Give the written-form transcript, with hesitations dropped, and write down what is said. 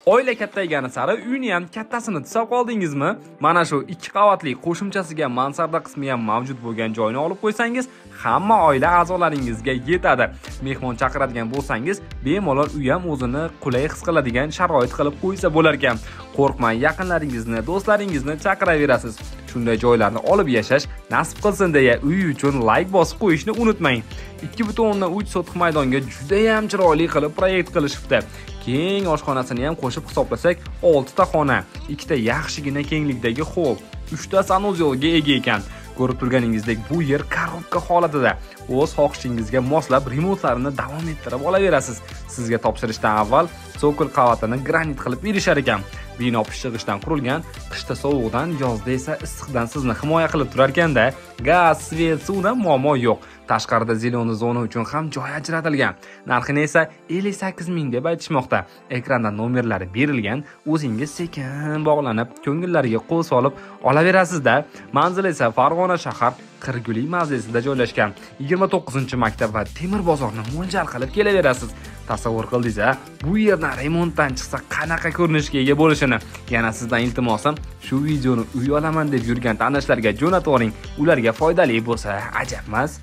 Oila kattaygani sari uyni ham kattasini tusab qoldingizmi? Mana shu 2 qavatli qo'shimchasiga mansarda qismi ham mavjud bo'lgan joyni olib qo'ysangiz, hamma oila a'zolaringizga yetadi. Mehmon chaqiradigan bo'lsangiz, bemalol uy ham o'zini qulay his qiladigan sharoit qilib qo'ysa bo'lar ekan. Qo'rqmay yaqinlaringizni, do'stlaringizni chaqiraverasiz. Shunday joylarni olib yashash nasib qilsin deya uy uchun like bosib qo'yishni unutmang. 2.3 sotix maydonga juda ham chiroyli qilib proyekt qilishibdi. Keng oshxonasini ham qo'shib hisoblasak, 6 ta xona, 2 ta yaxshigina kenglikdagi xoll, 3 ta sanuzelga ega ekan. Ko'rib turganingizdek, bu yer korobka holatida. O'z xohishingizga moslab remontlarini davom ettirib olaverasiz. Sizga topshirishdan avval sokol qavatini granit qilib berishar ekan. Bino pishig'ishdan qurilgan, qishda sovuqdan, yozda esa issiqdan sizni himoya qilib turar ekanda, gaz, svet, suvdan muammo yo'q. Tashqarida zeleniy zona uchun ham joy ajratilgan. Narxini esa 58 ming deb aytishmoqda. Ekranda nomerlari berilgan, o'zingiz sekin bog'lanib, ko'ngillariga qo'l solib olaverasizda. Manzil esa Farg'ona shahar Qirguli mavzesida joylashgan. 29-maktab va Temir bozorni mo'ljal qilib kelaverasiz. Tasavvur qildingiz-a, bu yerdan remontdan chiqsa qanaqa ko'rinishga ega bo'lishini. Yana sizdan iltimosim, shu videoni uy olaman deb yurgan tanishlarga jo'natib yuboring. Ularga foydali bo'lsa, ajabmas.